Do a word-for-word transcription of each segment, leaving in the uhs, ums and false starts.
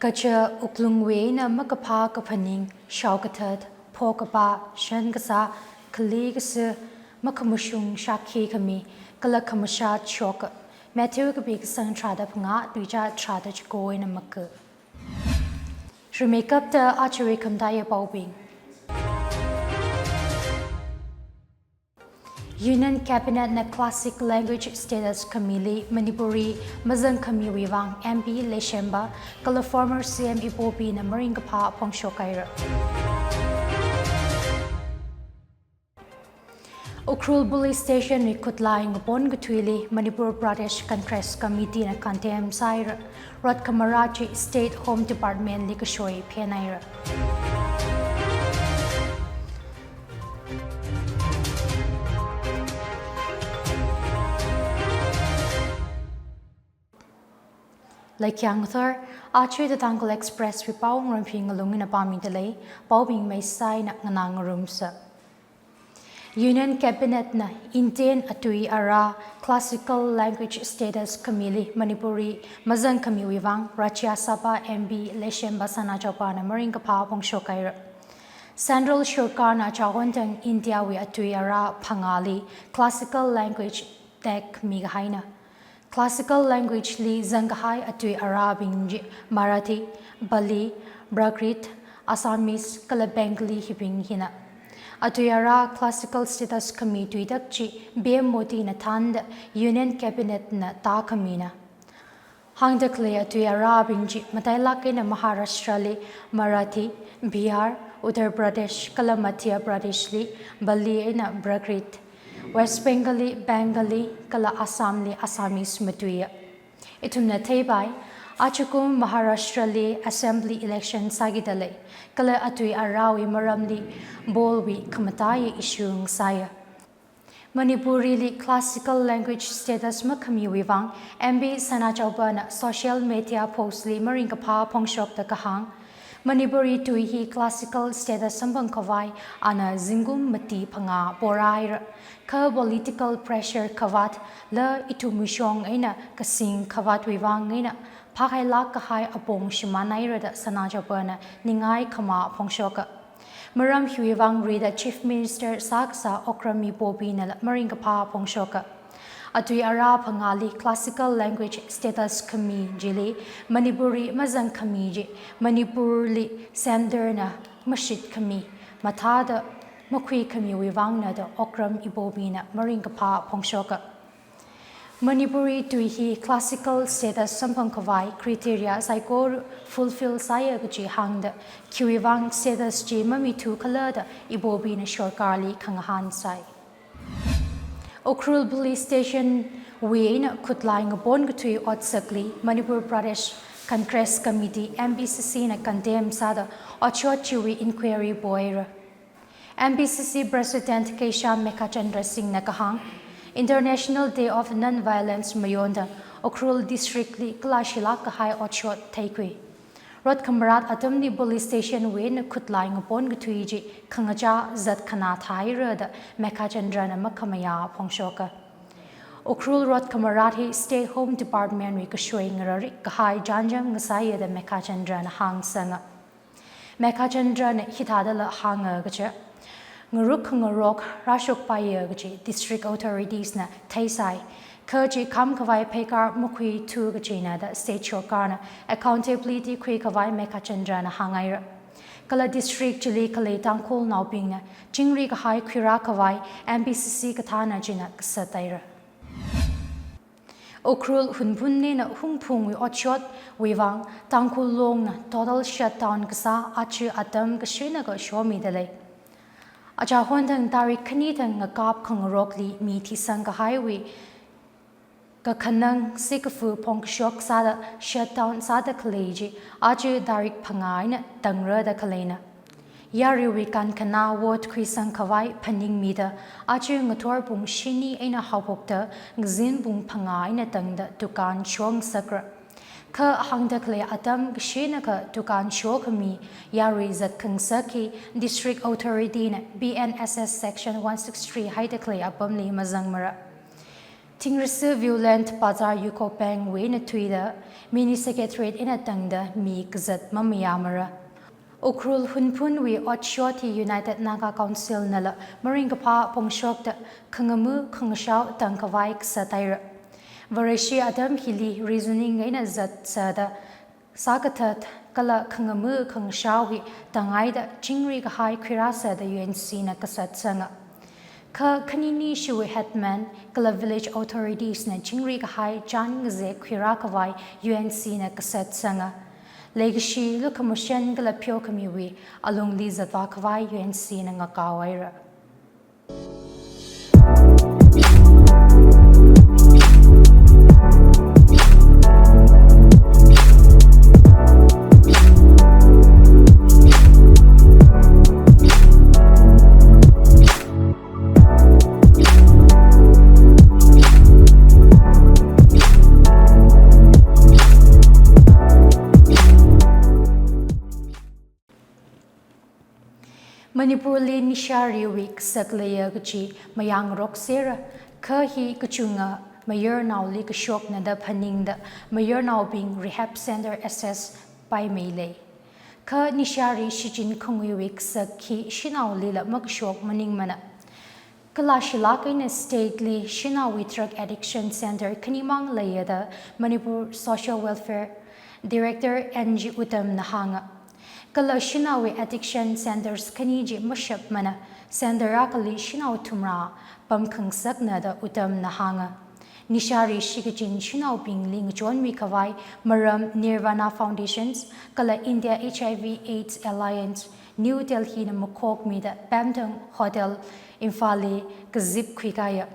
Kaja wuklungwui eina makaphā kaphaning, shaokathat, phokapa, shankasā, khali kasā, makhamashung shākhi khami, kala khamashat shoka. Matthew kapi kasang tharāda phangā, tuizā tharāda chiko eina maka. Rimeikapta ajawui khamataiya paobing. Union Cabinet na classic language status khamili Manipuri mazangkhamiwui vang M P Leishemba kala former C M Ibobina maringkaphā phongshok haira. Ukhrul Police Station wui khutlai ngapon kathuili Manipur Pradesh Congress Committee na condemn sāhaira. Rot khamarat chi State Home Department li kashoi phen haira. Laikyang thor, aja The Tangkhul Express wui pao ngarumphi ngalung eina pāmida lei, paobing maisai eina nganā ngarumsa. Union Cabinet na Indian atui ara classical language status khamili Manipuri mazangkhamiwui vang Rajya Sabha M P Leishemba Sanajaoba na maringkaphā phongshok haira. Central Sarkar na chahon tang India wui atui ara phangāli classical language tag mikahaina. Classical language li zangkahai atui arabing chi Marathi, Pali, Prakrit, Assamese, kala Bengali hibing hina. Atui ara classical status khami tuitak chi P M Modi na thānda Union Cabinet na tākhamina. Hāngda khalei atui arabing chi matailak eina Maharashtra li Marathi, Bihar, Uttar Pradesh, kala Madhya Pradesh li Pali eina Prakrit, West Bengal li Bengali, kala Assam li Assamese matuiya. Ithumna theipai, ajakum Maharashtra li assembly election sākida lei, kala atui arawui maramli poll wui khamataiya issue ngasāya. Manipuri li classical language status makhamiwui vang M P Sanajaoba na social media post li maringkaphā phongshokda kahāng, Manipuri tui hi classical status samphang khavai ana zingkum mati phangā porā haira. Kha political pressure khavāt, kala ithum mishong eina kasing khavātwui vang eina phākhailak kahai apong shimān haira da Sanajaoba na ningai khamā phongshoka. Maram hiwui vang rida Chief Minister sākasā Okram Ibobi nala maringkaphā phongshoka. Atui ara phangāli classical language status khami chili Manipuri mazangkhami chi Manipur li centre na mashitkhami mathāda makhuikhamiwui vangna da Okram Ibobi na maringkaphā phongshoka. Manipuri tui hi classical status samphang khavai criteria saikora fulfill sāya kaji hāngda, khiwui vang status chi mamithu khala da Ibobi na sarkarli khangahān sai. Ukhrul Police Station wui eina khutlai ngapon kathui otsakli Manipur Pradesh Congress Committee, M P C C na condemn sāda otshot chiwui inquiry poira. M P C C President Keisham Meghachandra Singh na kahāng, International Day of Non-Violence mayonda Ukhrul District li kala shilak kahai otshot theikhui. Rot khamarat atamli police station wui eina khutlai ngapon kathui chi khangachā zat khanā thāhaira da Meghachandra na makhamayā phongshoka. Ukhrul rot khamarat hi State Home Department wui kashoi ngararik kahai janjam ngasāya da Meghachandra na hāngsanga. Meghachandra na hithādala hānga kaja, ngaruk khangarok rāshokpaiya kaji district authorities na theisai. Kha chi kham khavai pheikar makhuithu kajina da state sarkar na accountability khui khavai Meghachandra na hānghaira. Kala district chili khalei Tangkhulnaobingna chingri kahai khuirā khavai M P C C kathāna china kasat haira. Ukhrul Hunphun eina Hungphungwui otshotwui vang Tangkhul Longna total shutdown kasā aja atam kashinaka shomida lei. Achahon thang tarik khani thang ngakap khangarokli mi thisang kahaiwui kakhanang sikafu phongkashok sāda shutdown sāda khalei chi aja tarik phangā eina tangrada khaleina. Yaruiwui kankhanā vote khuisang khavai phaningmida aja ngathor pung shini eina haophokta ngazin pung phangā eina tangda dukan shongasakra. Kha hāngda khalei atam kashinaka dukan shokhami yarui zat khangasak hi district authority na B N S S section one six three haida khalei apamli mazangmara. Thingrisi Viewland Bazar UCO Bank wui eina thuida, Mini Secretariat eina tangda mi kazat mamayāmara. Ukhrul Hunphunwui otshot hi United Naga Council nala maringkaphā phongshokta khangama khangashao tangkhavai kasat haira. Vareshi atam hili reasoning eina zatsāda sākathat kala khangama khangashao hi tanghaida chingri kahai khuirāsa da UNC na kasatsanga. Kha khanini shiwui headman kala village authorities na chingri kahai chān ngazek khuirākhavai UNC na kasatsanga. Leikashi, lukhamashan kala pheokhamiwui alungli zatvākhavai UNC na ngakaohaira. Manipurli nishāriwui kasak leiya kachi mayāngarok sera, kha hi kachunga mayarnaoli kashokna da phaningda mayarnaobing rehab center access paimeilei. Kha nishāri shichin khanguiwui kasak hi shanaolila makashok maningmana. Kala shilak eina state li shanaowui drug addiction center khanimang leiya da Manipur Social Welfare Director N G Uttam na hānga. Kala shanaowui addiction centers khani chi mashapmana, center akhali shanao thumrā pamkhangasakna da Uttam na hānga. Nishāri shikachin shanaobingli ngachonmikhavai maram Nirvana Foundations kala India H I V AIDS Alliance New Delhi na makhokmida Pamthang Hotel Imphalli kazip khuikāya.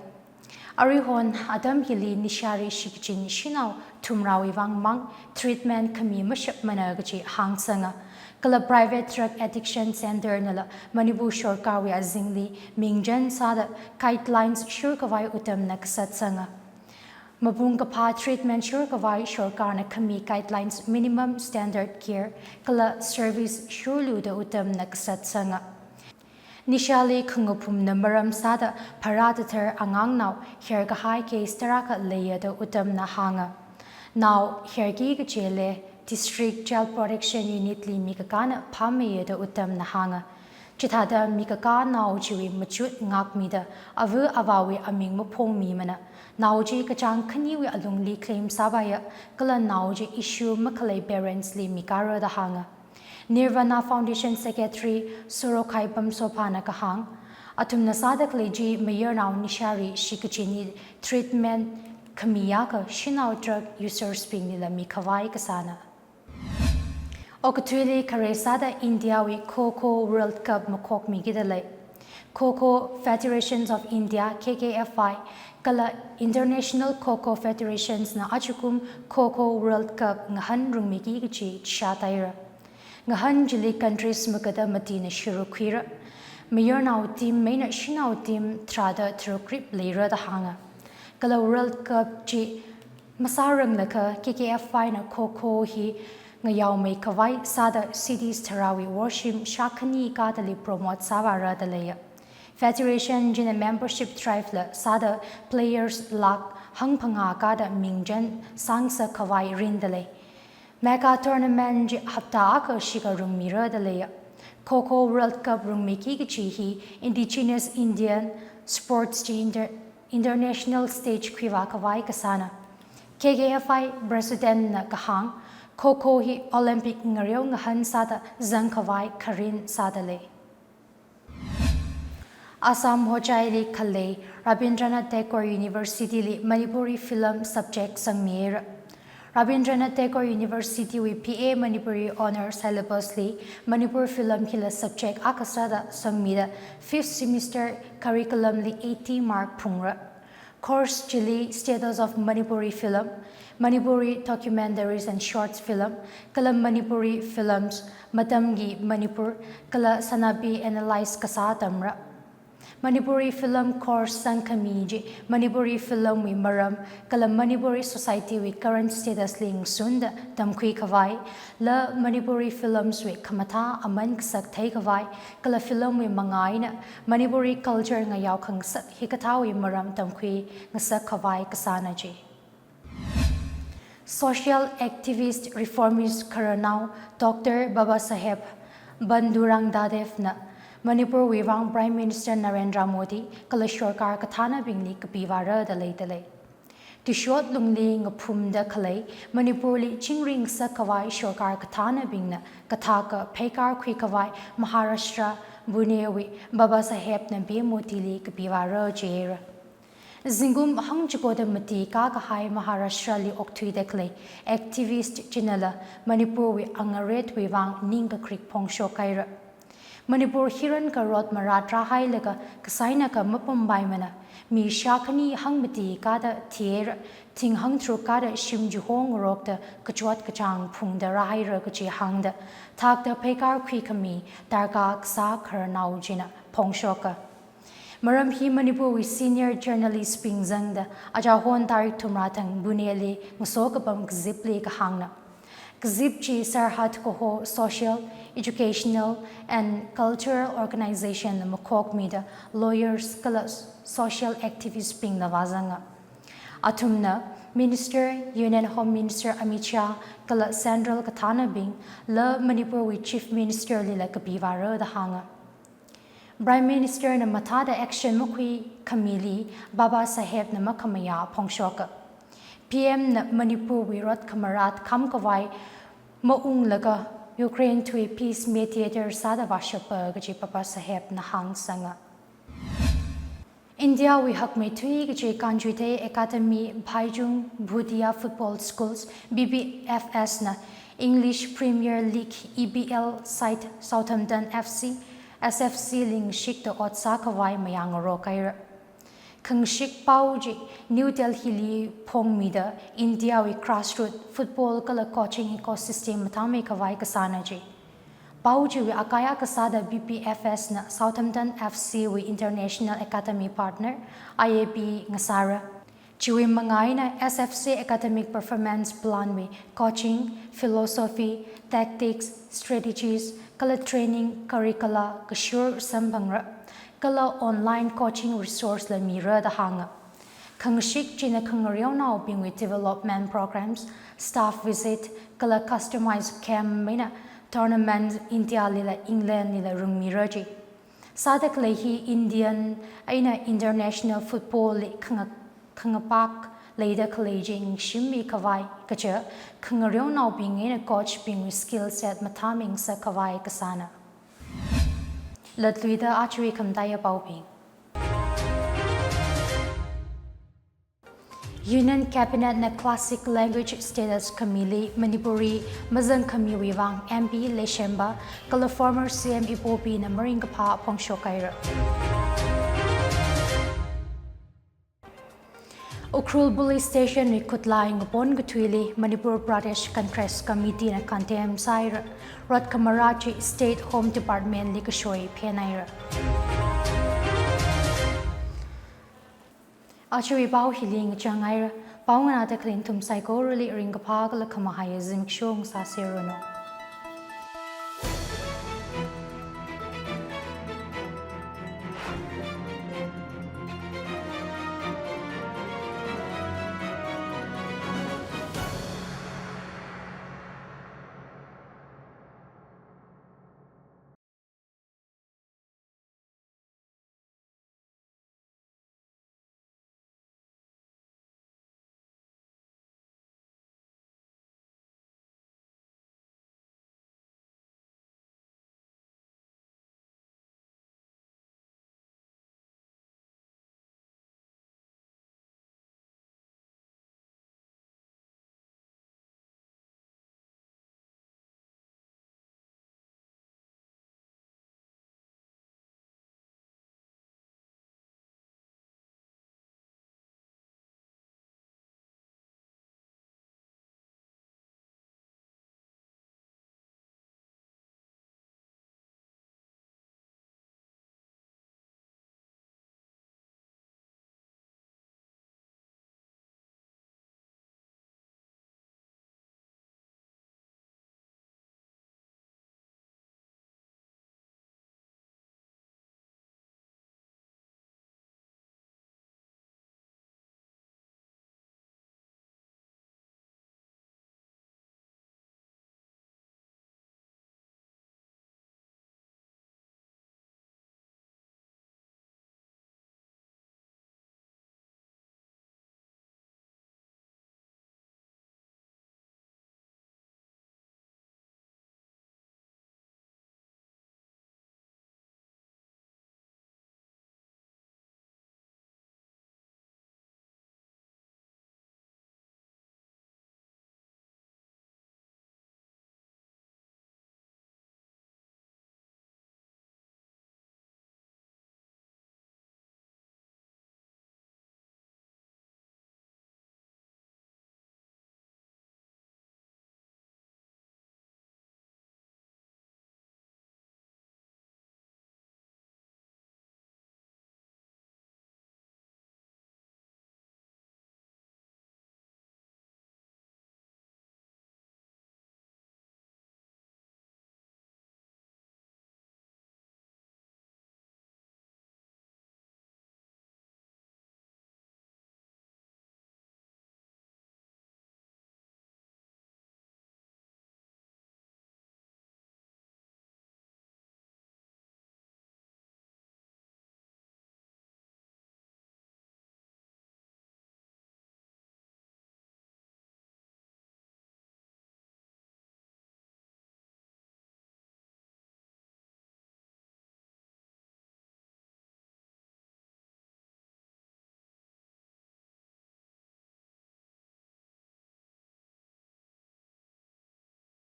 Arihon atam hili nishāri shikachin shanao thumrāwui vangmang treatment khami mashapmana kachi hāngsanga. Kala private drug addiction center nala Manipur sorkarwui azingli mingchan sāda guidelines shurkhavai Uttam na kasatsanga. Mapung kaphā treatment shurkhavai sorkarna khami guidelines minimum standard care kala service shurlu da Uttam na kasatsanga. Nishāli khangaphumna maram sāda pharā tathar angangnao herkahai case tarākha leiya da Uttam na hānga. Nao herki kachili District Child Protection Unit li mi kakāna phāmeiya da Uttam na hānga. Chithāda mi kakā nao chiwui machut ngākmida ava avāwui aming maphongmimana. Nao chi kachāng khaniwui alungli claim sāpaiya, kala nao chi issue makhalei parents li mikara da hānga. Nirvana Foundation Secretary Sorokhai Pamsophana kahāng, athumna sāda khalei chi mayarnao nishāri shikachinli treatment khami akha shanao drug users bingli la mikhavai kasāna. Okathuili khare sāda India wui Kho Kho World Cup makhokmikida lei. Kho Kho Federations of India, K K F I, kala International Kho Kho Federations na achukum Kho Kho World Cup ngahān rungmiki kachi chishat haira. Ngahān chili countries magada matina shiruk khuira. Mayarnao team eina shanao team tharāda tharuk rip leira da hānga. Kala World Cup chi masāranglakha K K F I na Kho Kho hi ngayaomeikhavai sāda cities tharāwui worshim shākhani kadali promote sāvāra da leiya. Federation china membership drive la sāda players lakh hangphangā kada mingchan sāngasakhavai rinda lei. Mega tournament chi hapta akha shikha rungmira da leiya. Kho Kho World Cup rungmiki kachi hi indigenous Indian sports chi inter-, international stage khuivākhavai kasāna. K K F I President na kahāng, Kho Kho hi Olympic ngareo ngahān sāda zangkhavai kharin sāda lei. Assam Hojaili khalei Rabindranath Tagore University li Manipuri film subject sangmihaira. Rabindranath Tagore University wui B A Manipuri Honours Syllabus li Manipur film hila subject akha sāda sangmida fifth semester curriculum li eighty mark phungra. Course chili status of Manipuri film, Manipuri documentaries and short film, kala Manipuri films, matamgi Manipur, kala Sanabi analyze kasā tamra. Manipuri Film Course sangkhami chi Manipuri film wui maram kala Manipuri society wui current status li ngasunda tamkhui khavai, la Manipuri films wui khamathā aman kasak thei khavai, kala film wui mangā eina Manipuri culture ngayao khangasak hikathāwui maram tamkhui ngasak khavai kasāna chi. Social activist reformist khararnao Doctor Babasaheb Pandurang Dadevna Manipur wui vang Prime Minister Narendra Modi kala sorkar kathānabingli kapi vāra da leidalei. Tishot lungli ngaphumda khalei Manipur li chingri ngasak khavai sorkar kathānabingna kathaka pheikar khui khavai Maharashtra Pune wui Babasahebna P M Modi li kapi vāra jihaira. Zingkum hangchikoda mati kakahai Maharashtra li okthuida khalei activist chinala Manipur wui angaretwui vang ningkakrik phongshok haira. Manipur hiranka rot marat rāhailaga kasaina ka mapampaimana, mi shākhani hangmati kada thihaira, thing hangtharuk kada shim chihong ngarokda kachot kachāng phungda rāhaira kaji hāngda thakta pheikar khuikhami darkar kasā khararnao china phongshoka. Maram hi Manipur wui senior journalist bing zangda achahon tarik thumrā thang Pune li ngaso kapam kazipli kahāngna. Kazip chi Sarhad kaho social, educational and cultural organization na makhokmida lawyers kala social activist bingna vāzanga. Athumna Minister, Union Home Minister Amit Shah kala Central kathānabing la Manipur wui Chief Minister lila kapi vāra da hānga. Prime Minister na mathāda action makhuikhamili Babasahebna makhamayā phongshoka. P M na Manipur wui rot khamarat kham khavai maunglaga Ukraine thuwui peace mediator sāda vāshapa kaji Babasahebna hāngsanga. India wui hakmeithui kaji Kanjuithei Academy Bhaichung Bhutia Football Schools, B B F S na English Premier League, E P L side Southampton F C, S F C li ngashikda ot sākhavai mayāngarok haira. Khangashik pao chi New Delhi li phongmida India wui grassroot football kala coaching ecosystem mathāmeikhavai kasāna chi. Pao chiwui akaya kasāda B B F S na Southampton F C wui international academy partner, I A P ngasāra. Chiwui mangā eina S F C academic performance plan wui coaching, philosophy, tactics, strategies, kala training curricula kashur samphangra, kala online coaching resource la mira da hānga. Khangashik china khangareonaobingwui development programs, staff visit, kala customized camp eina tournament India lila England lila rungmira chi. Sāda khalei hi Indian eina international football li khanga-, khangapak leida khalei chi ngasimmi khavai kaja khangareonaobing eina coach bingwui skill set mathāmei ngasak khavai kasāna. Latluida ajawui khamataiya paobing. Union Cabinet na classic language status khamili Manipuri mazangkhamiwui vang M P Leishemba kala former C M Ibobi na maringkaphā phongshok haira. Ukhrul Police Station wui khutlai ngapon kathuili Manipur Pradesh Congress Committee na condemn sāhaira, rot khamarat chi State Home Department li kashoi phen haira. Ajawui pao hili ngachang haira, pao nganāda khalei nathum saikorali ringkaphā kala khamahai zimiksho ngasāserranu.